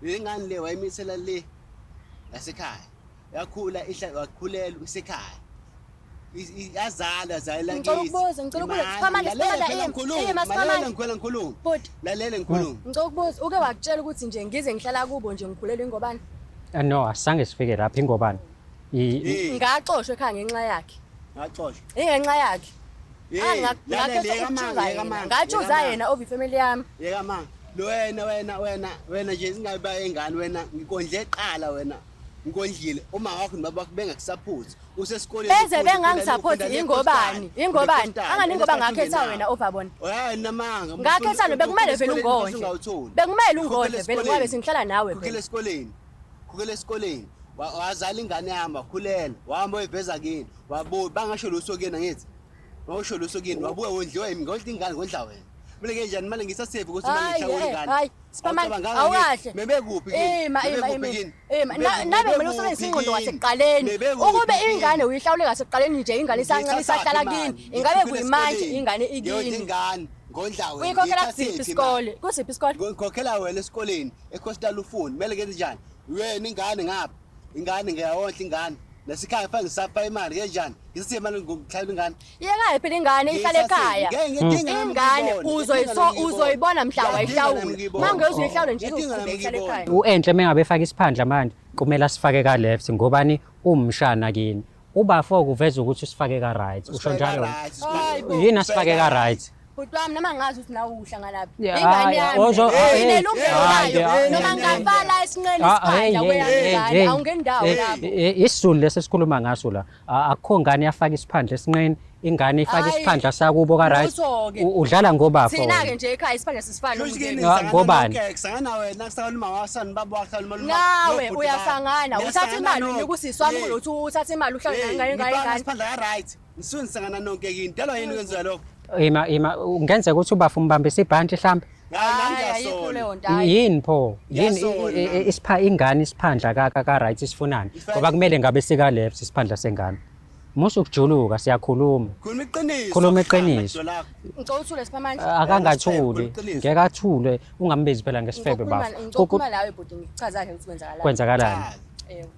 Le ngane le wayimisela le ngasekhaya. Yakhula ihla wakhulelwa isekhaya. Yazala zalela Ngicela ukubuza, ngicela ukubuza. Siphamandla, Siphamandla, ima, ima, Siphamandla. Ngikhwela ngikhuluma. Bhuti. Lalela ngikhuluma. Ngicela ukubuza, uke wakutshela ukuthi nje ngize ngihlala kubo nje ngikhulelwe ingobani? No, asange sifike lapho ingobani. Eh. Ngaxoshwa ekhaya ngenxa yakhe. Ngaxoshwa. Ingenxa yakhe. Eh, Ah, lalela, ngakhetha yeka ukuchuza manga, yeka yena. manga, Ngachuza yeka manga. yena over ifamily yami. Yeka ma. Lo wena wena wena wena nje singabe bayengane wena ngikondle qala wena. Ngikondlile uma wakho nobaba wakho bengakusaphothi. Usesikoleni. Beze ufunda, bengangisaphothi ufunda le ingobani? Coastal, Ingobani? ufunda le Angani ingoba Coastal, ngakhetha ungenawo. wena over bona. Hayi namanga. Ngakhetha lo bekumele vele ungondle. Ungawutholi. Bekumele Ukhokhele ungondle vele ngoba esikoleni. besengihlala nawe Khokhela phela. esikoleni. Khokhela esikoleni. Wazala ingane yami wakhulela. Wahamba wayiveza kini. Wabuya bangasho lutho kuyena ngithi. Bawusho lutho kini wabuya wondliwa yimi ngondla ingane ngondla wena. Mina ngenjani manje ngisasave ukuthi manje Hayi, ngihlawula eh, ingane. hayi, Siphamandla, Awucabanganga awukahle. ngithi, Bebekuphi kini? Ima, ima, Bebekuphi ima. kini? Ima, nabe kumele usebenzise ingqondo kwasekuqaleni. Bebekuphi Ukube kini? ingane uyihlawule kwasekuqaleni nje ingane isancane Ngiyithathaphi isahlala imali? kini. Ingabe Ngikhokhela kuyimanje esikoleni. ingane Ngiyondla ikini. ingane ngondla wena. Uyikhokhela Ngiyithathephi kusiphi imali? isikole? Kusiphi isikole? Ngikhokhela wena esikoleni eCoastal ufuni kumele ngenze njani? Wena ingane ngapha. Ingane ngiyawondla ingane. Nasikhaya fanele ngisapha imali kanjani? Ngisithe imali ngokuhlawula ingane. Yekayo phela ingane ihlale ekhaya. Ngeke ngidinga nami Ingane ngiyibone. uzoyiso Ngidinga nami uzoyibona mhla ngiyibone. wayihlawula. Ngidinga nami ngiyibone. Manje uzoyihlawula nje Ngidinga nami izoqhubeka ihlale ngiyibone. ekhaya. U-Enhle mengabe efaka isiphandla manje kumele asifake ka left ngobani umshana kini. Ubafo kuveza ukuthi usifake ka right. Usho njalo. Hayi bo. Yini asifake ka right? Bhuti wami noma ngazi ukuthi nawe uhlanganaphi. Yeah, Ingane hayi, yami. hey, Inelungelo hayi, layo. hayi, Noma hey, ngingafala esinqeni Ah, isiphandla hey, kweyami hey, ingane hey, awungeni ndawo hey, lapho. isiZulu lesi esikhuluma ngaso la. Akukho ngane yafaka isiphandla esinqeni, ingane ifaka Hayi, isiphandla sakubo ka right. lutho-ke. Udlala ngobafo. Thina-ke wena. nje ekhaya isiphandla sisifana Kusho ukuthi nomndeni. Ah, nisangana ngobani? nonke, kusangana wena, kusangana umama wakho, kusangana ubaba wakho, kusangana umalume Nawe wakho, nobhuti uyasangana bakho. uthatha imali Niyasangana unika usisi wami nonke. kunokuthi uthathe imali uhlale Hey, nengane ingane nifaka ingane. isiphandla ka-right. Nisuke nisangana nonke kini. Dalwa yini ukwenziwa lokho? Ima ima ungenzeka ukuthi ubafo umbambise ibhantshi mhlambe. Hayi, nami Hayi ayikho ngiyasola. leyo nto hayi. Yini pho? Yini Ngiyasola nami. isipha ingane isiphandla ka right isifunani? Ngoba kumele ngabe sika left isiphandla sengane. Musa ukujuluka siyakhuluma. Khuluma iqiniso. Khuluma iqiniso. Lakho. Ngicela uthule Siphamandla. Akangathuli, Iqiniso. ngeke athule, ungambizi phela ngesifebe Ngicela bafo. ukukhuluma nawe bhuti ngikuchazele ukuthi kwenzakalani. Kwenzakalani? Cha. Ewe.